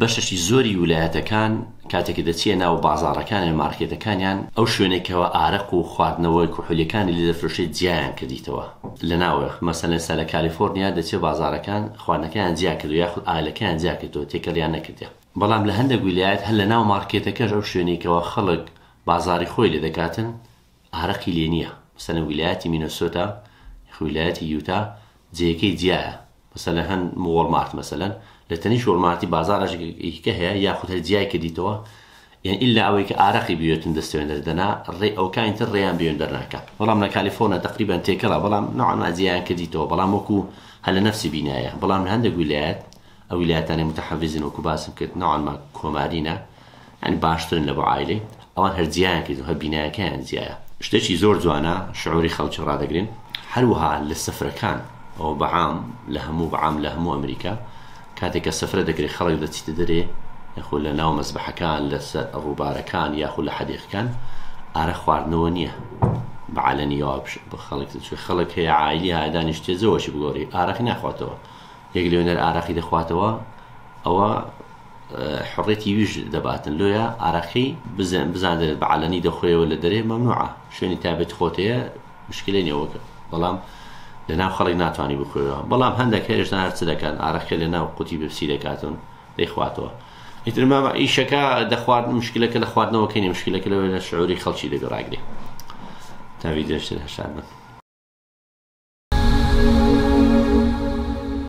بەشەکی زۆری ویلایەتەکان کاتێک کە دەچیە ناو بازاڕەکانیان مارکێتەکانیان ئەو شوێنەی کەوا ئارەق و خواردنەوەی کحولیەکانی لێ دەفرۆشێت جیایان کردیتەوە لە ناوەوە مەسەلەن ئێستا لە کالیفۆرنیا دەچیە بازاڕەکان خواردنەکەیان جیا کردوە یاخود ئالەکەیان جیا کردەوە تێکەڵیان نەکردیە بەڵام لە هەندێک ویلایەت هەر لە ناو مارکێتەکەش ئەو شوێنەی کەوا خەڵک بازاڕی خۆی لێ دەکاتن ئارەقی لێ نیە مەسەلەن ویلایەتی مینۆسۆتا یاخود ویلایەتی یوتا جێیەکەی جیایە مەسەلەن هەن وۆڵمارت مەسەلەن لە تەنیشت وۆڵمارتی بازاڕێکی کە هەیە یاخود هەر جیای کردیتەوە یان ئیلا ئەوەی کە ئارەقی بوێتن دەستەوێن دەردەنا ڕێ ئەوکانی تر ڕێیان بوێن دەرناکا بەڵام لە کالیفۆرنیا تقریبا تێکەڵە بەڵام نوعا ما جیایان کردیتەوە بەڵام وەکو هەر لە نەفسی بینایە بەڵام لە هەندێک ویلایەت ئەو ویلایەتانەی متحەفیزن وەکو باسم کرد نوعا ما کۆمارینە یانی باشترن لە بۆ عایلەی ئەوان هەر جیایان کردو هەر بینایەکەیان جیایە. شتێکی زۆر جوانە شعوری خەڵکی ڕادەگرین هەروەها لە سفرەکان ئەوە بەعام لە هەموو بەعام لە هەموو ئەمریکا کاتێک کە سفرە دەکرێت خەڵک دەچیتە دەرێ یاخود لە ناو مەزبەحەکان لەسەر ڕووبارەکان یاخود لە حەدیقەکان ئارە خواردنەوە نییە بەعالەنی ئەوە خەڵک خەڵک هەیە عایلی هەیە دانیشتێ زۆرشی بگۆڕی ئارەقی ناخواتەوە یەک لێونەر ئارەقی دەخواتەوە ئەوە حڕێتی ویش دەباتن لۆیە ئارەقی بزاندرێت بە عەلەنی دەخۆیەوە لە دەرێ مەمنوعە شوێنی تایبەتی خۆت هەیە مشکلەی نیە وەک بەڵام لە ناو خەڵک ناتوانانی بخۆیەوە بەڵام هەندێک هێشتا هەرچ دەکەن ئارەقی لە ناو قوتی بپسی دەکاتن دەیخواتەوە ئیتر مامە ئیشەکە دەخوارد مشکلەکە لە خواردنەوەکەی نیە مشکلەکە لەوەی لە شعوری خەڵکی دەبێ ڕاگرێ تا ڤیدیۆشتر هەشار بن.